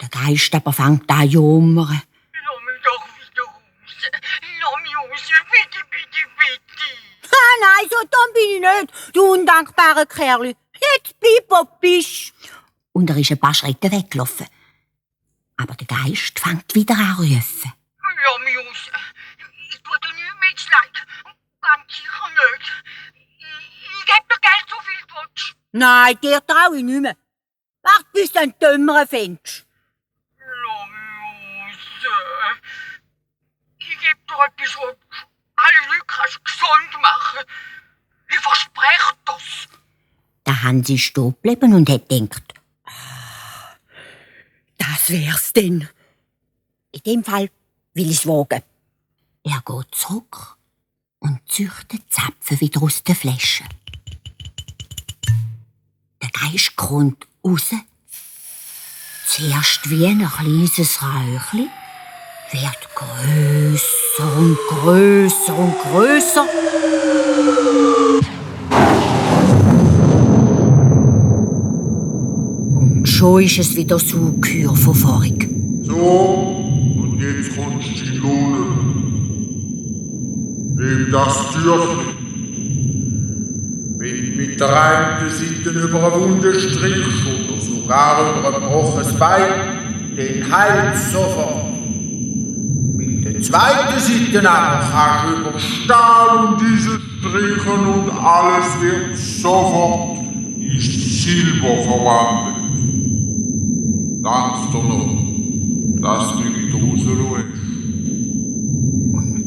Der Geist aber fängt an zu jammern. Lass mich doch wieder raus. Lass mich raus. Bitte, bitte, bitte. Ah, nein, so dumm bin ich nicht, du undankbarer Kerl. Jetzt bleib, wo du bist. Und er ist ein paar Schritte weggelaufen. Aber der Geist fängt wieder an zu rufen. Lass mich raus. Ich tue dir nichts mehr ins Leid. Ganz sicher nicht. Ich gebe dir Geld, so viel du willst. Nein, dir traue ich nicht mehr. Wart, bis du einen Dömmer findest. Lass mich raus. Ich gebe dir etwas, was alle Leute kannst gesund machen. Ich verspreche das. Der Hansi ist stehen geblieben und hat gedacht, das wär's denn. In dem Fall will ich's wagen. Er geht zurück und züchtet Zapfen wieder aus der Flasche. Der Geist kommt raus. Zuerst wie ein kleines Räuchli, wird grösser und grösser und grösser. Und schon ist es wieder das Ungeheuer von vorhin. So, und jetzt kommst du in Lohne. Nimm das Türchen. Wenn du mit der einen Seite über eine Wunde strichst oder sogar über ein gebrochenes Bein, dann heilt es sofort. Mit der zweiten Seite aber kannst du über Stahl und Diesel strichen und alles wird sofort in Silber verwandelt. Danke dir noch, dass du